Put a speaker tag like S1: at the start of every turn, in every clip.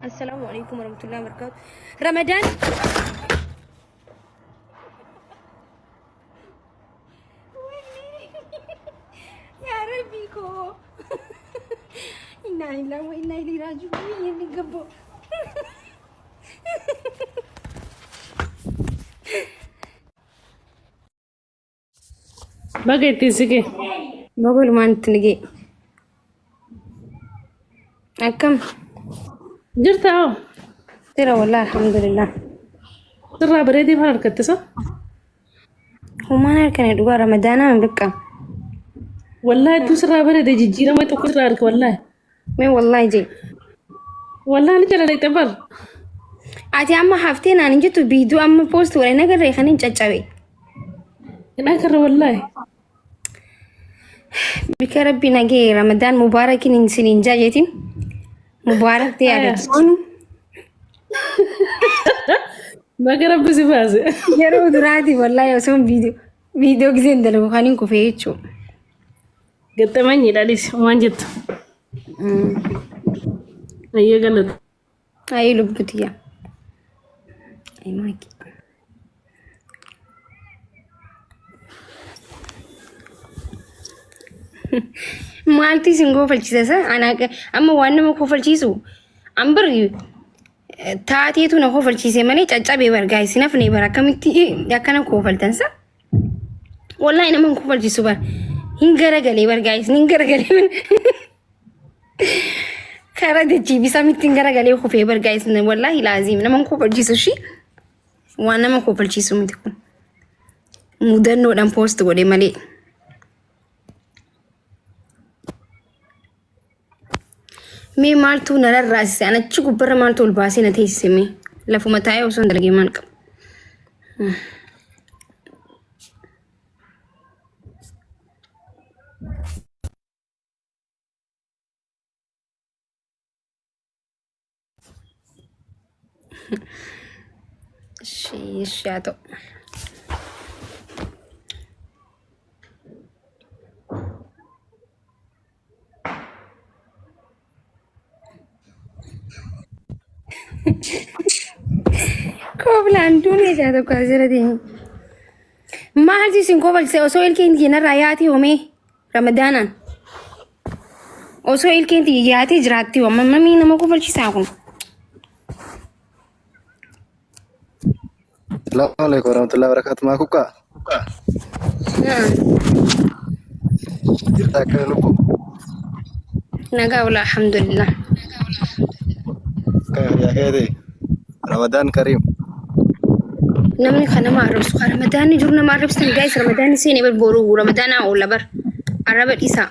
S1: Assalaamu alaikum warahmatullahi wabarakatuh. Ramadaan Yaa Rabbii koo. Innaa lillahi wa innaa ilaihi raaji'uun inni gabbo.
S2: Baga ittiin si ga'e.
S1: Baga walumaan itti ni ga'e. Akkam?
S2: Jirta hoo?
S1: Jira wallahi alhamdulillah.
S2: Sirraa bareedee maal harkatte sa?
S1: Humaan harkane dhugaa ramadaanaa hin biqqa.
S2: Wallahi hedduu sirraa bareede jijjiirama tokko sirraa arge wallahi.
S1: Mee wallahi jee.
S2: Wallahi ni jala dhaqxe bar.
S1: Ati amma haftee naan hin jettu biiduu amma poost godhe nagarree kan hin caccabe.
S2: Hin agarre wallahi.
S1: Bika rabbi nagee ramadaan mubaarakin hin sinin jaa jeetiin. Mubaarak ta'e
S2: Aya.
S1: adabsoon
S2: Baga rabbi si baase.
S1: yeroo duraati wallahi osoo viidiyoo viidiyoo giseen dalagu kan hin kufee jechuudha.
S2: Gaxxamanyi dhadhis waan jettu. Ayyee galata.
S1: Ayii lubbu tiyya. Ayii maaki. Maaltu isin kofalchiisa sa? Ana amma waan nama kofalchiisu an bari taateetu na kofalchiise malee caccabee bar gaayis nafne bar akkamitti akkana kofaltan sa? Wallahi nama hin kofalchiisu bar. Hin garagalee bar gaayis hin garagalee. Karaa dachii fi samitti hin garagalee kufee bar gaayis wallahi laaziim nama hin kofalchiisu shi. Waan nama kofalchiisu miti kun. Mudannoodhaan poost godhe malee. Mee maaltu na rarraasise? An achi gubbarra maaltu ol baasee na teessise mee? Lafuma taa'ee osoo hin dalagee maal qaba? Ishii ishii haa ta'u. Kooflaan duun egaa tokko asirra teenye. Maaltu isin kofalchise osoo ilkeen tiyya narraa yaatee homee ramadaanaan. Osoo ilkeen tiyya yaatee jiraattee amma mamii nama kofalchisaa kun.
S3: Assalamu alaikum warahmatullahi wabarakatuh. Maa kukaa? Jirta akkana lubbu.
S1: Nagaa wala alhamdulillah.
S3: Akkana yaa keeti. Ramadaan Kariim.
S1: Namni kan nama arrabsu kan ramadaanni jiru nama arrabsan gaayis ramadaanni seenee bar boruu ramadaanaa oola bar arraba dhiisaa.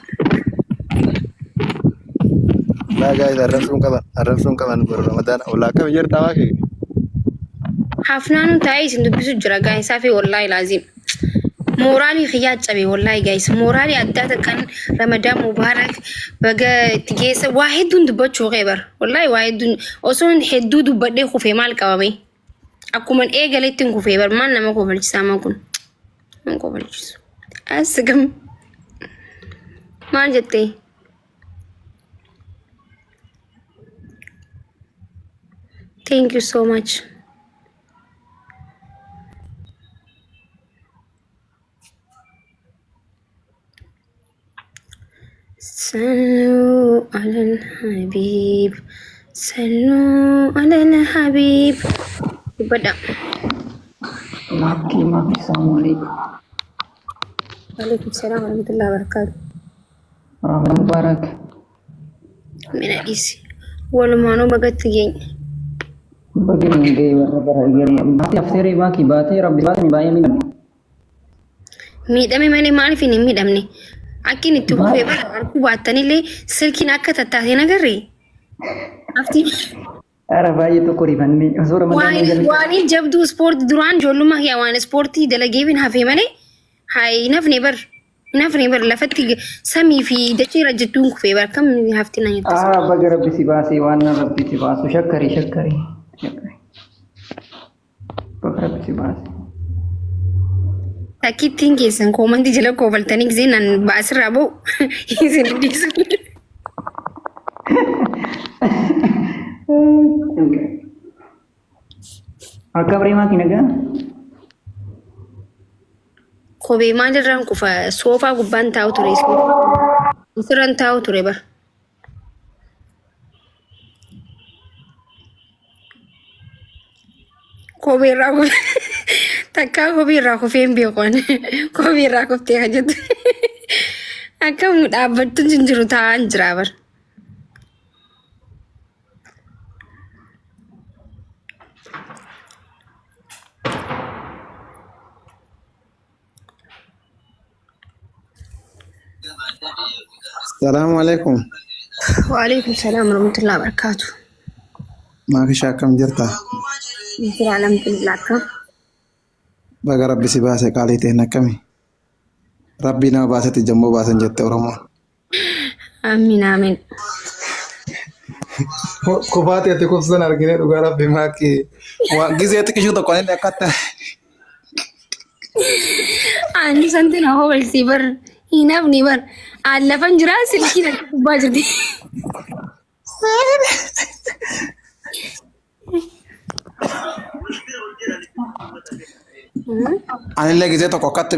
S3: Laa gaayis arrabsuun qaban arrabsuun qaban boru Ramadaan oolaa akkami jirta maa kee?
S1: Hafnaanuun taa'ee isin dubbisu jira gaayis hafe wallaahi laaziim. Mooraalii kiyyaa cabe wallaahi gaayis mooraalii addaa takkan ramadaan mubaarak baga itti geessa waa hedduun dubbachuu kee bar wallaahi waa hedduun osoo hedduu dubbadhee kufee maal qabame akkuman eegaletti hin kufee bar maal nama kofalchisaa maa kun hin kofalchisu as gam maal jettee thank you so much. صلوا على الحبيب صلوا على الحبيب بدأ.
S4: Maakii maakii salaamu alaikum.
S1: وعليكم السلام ورحمة الله وبركاته.
S4: Ramadan Mubarak.
S1: من أديس walumaanuu bagatti geenye.
S4: Baga niin ga'e warra bara egeree. Baatee afteeree baakii baatee rabbi baatee baay'ee miidhame.
S1: Miidhame malee maaliif hin miidhamne? Akki inni itti kufee bara arguu baattanillee silkiin akka tattaatee nagarree. Hafti
S4: Ara baay'ee tokko rifannee osoo ramadaan eegalee.
S1: waan jabduu ispoortii duraan ijoollummaa kiyya waan ispoortii dalageef hin hafee malee haa hin hafne bar hin hafne bar lafatti samii fi dachee irra jettuun kufee bar akkam hafti na jettas.
S4: Aa baga rabbi si baasee waan rabbi si baasu shakkarii shakkarii. Shakkarii. Baga rabbi si baase.
S1: Takkittiin keessan koomantii jala koofaltanii gisee nan baasirraa ba'u isin dhiisu.
S4: Akka biree maakii nagaa?
S1: Kophee maalirraan kufa soofaa gubbaan taa'u ture. Asirraan taa'u ture bara. Kophee irraa kufe takkaa kophee irraa kufee hin beeku ani. Kophee irraa kuftee kan jettu. Akkam dhaabbattu hin jiru taa'aan jira bara.
S3: Salaamu alaikum.
S1: Waalaikum salaam warahmatullahi wabarakatuh.
S3: Maakisha akkam jirta?
S1: Jira alhamdulillah akkam.
S3: Baga rabbi si baase qaalii ta'een akkami? Rabbii nama baasetti jammoo baasan jette Oromoon.
S1: Amiin amiin.
S3: Kufaati ati kufsan argine dhugaa rabbi maakii. Waan gizee xiqqishuu tokko illee akkatti.
S1: Ani santi na hoolsii bar hin hafni bar. Aan lafan jira silkiin akka gubbaa jirti.
S3: Anillee gizee tokko akkatti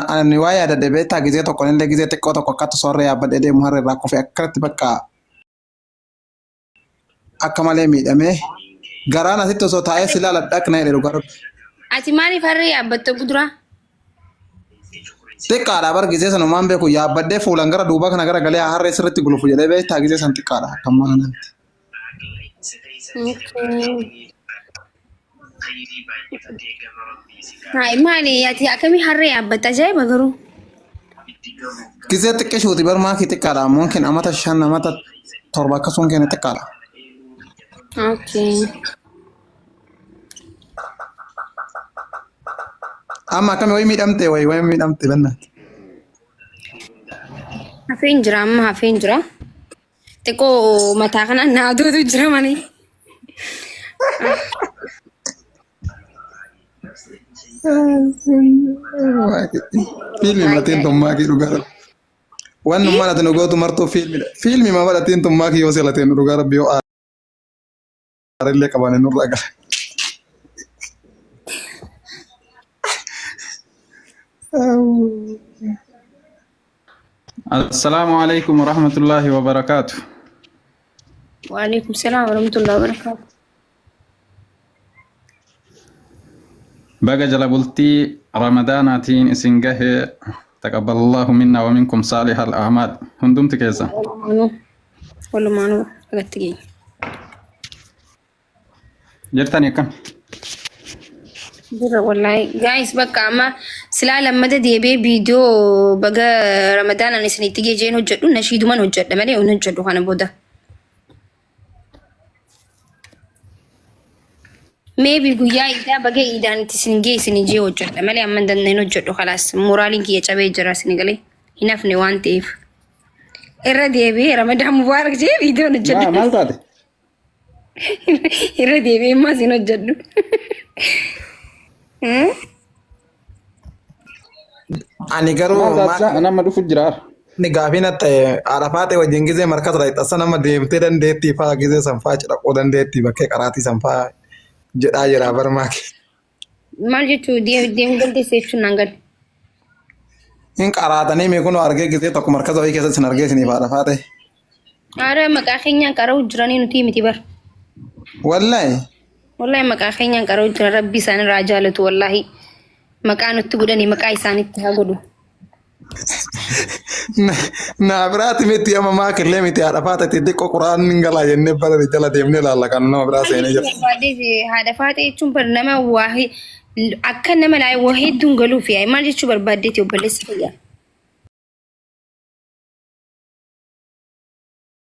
S3: ani waa yaadadhe beektaa gizee tokko anillee gizee xiqqoo tokko akkatti soorree yaabbadhee deemu harree irraa kufee akkanatti bakka akka malee miidhamee garaan asitti osoo taa'ee si ilaala dhaqna jedhe dhugaa rabbi.
S1: Ati maaliif harree yaabbatta guduraa?
S3: Xiqqaadha bar gizee sanumaan beeku yaabbadhee fuulaan gara duubaa kana gara galee harree sirriitti gulufu jedhee beektaa gizee san xiqqaadha akka ammaa kanatti.
S1: Hayi maali ati akkamii harree yaabbatta ajaa'iba garuu.
S3: Gizee xiqqishuuti bar maakii xiqqaadha mumkin amata 5 amata 7 akkasuma keenya xiqqaadha.
S1: Okay.
S3: Amma akkami wayii miidhamte wayii wayii miidhamte bannaati.
S1: Hafeen jira amma hafeen jira. Xiqqoo mataa kana naaduutu jira malee.
S3: Fiilmi matiin tun maakii dhugaa rabbi. Waan nu malate nu gootu martuu fiilmidha. Fiilmi ma malatiin tun maakii yoo seelateen nu dhugaa rabbi yoo aarillee qabaane nurraa gala.
S5: Assalaamu alaikum warahmatullaahi wabarakaatu.
S1: Waalaikum salaam warahmatullahi wabarakatuh.
S5: Baga jala bultii Ramadaanaatiin isin gahe taqabbalallahu minna wa minkum saalihal a'maal. Hundumti keessan.
S1: Walumaanuu walumaanuu irratti geenya.
S5: Jirtani akkam?
S1: Jira wallahi. Guys bakka amma silaa lammata deebi'ee viidiyoo baga Ramadaanaan isinitti geejeen hojjedhu nashiiduman hojjedha malee hin hojjedhu kana booda. Maybe guyyaa iidaa baga iidaan itti isin gee isin jee hojjedha malee amma hin dandeenye hojjedhu kalaas moraaliin kiyya cabee jira isin galee hin hafne waan ta'eef. Irra deebi'ee Ramadaan mubaarak jee viidiyoon hojjedha.
S5: Maal taate?
S1: Irra deebi'ee ammas hin hojjedhu.
S3: Ani garuu
S5: Maal taate nama dhufu jira.
S3: Inni gaafii na ta'e Arafaa ta'e wajjin gizee markas raayixassa nama deemtee dandeettii faa gizee san faa cidhaquu dandeettii bakkee qaraatii san faa jedhaa jira barmaaki.
S1: Maal jechuu deemuu dandeessa jechuun naan galu.
S3: Hin qaraatanii mee kunoo argee gizee tokko markaza wayii keessatti sin argee isiniif Arafaa ta'e.
S1: Aara maqaa keenyaan qara'uu jiranii nuti miti bar.
S3: Wallahi.
S1: Wallahi maqaa keenyaan qara'uu jiran rabbi isaan irraa jaalatu wallahi. Maqaa nutti godhanii maqaa isaanitti haa godhu.
S3: Naa biraati miti amma maakillee miti haadha faata itti xiqqoo quraan hin galaa jennee bara jala deemnee ilaalla kan nama biraa seenee jira.
S1: Barbaadee haadha faata jechuun bar nama waa akka nama waa hedduun galuuf yaa'e maal jechuu barbaaddeeti obboleessa fayyaa.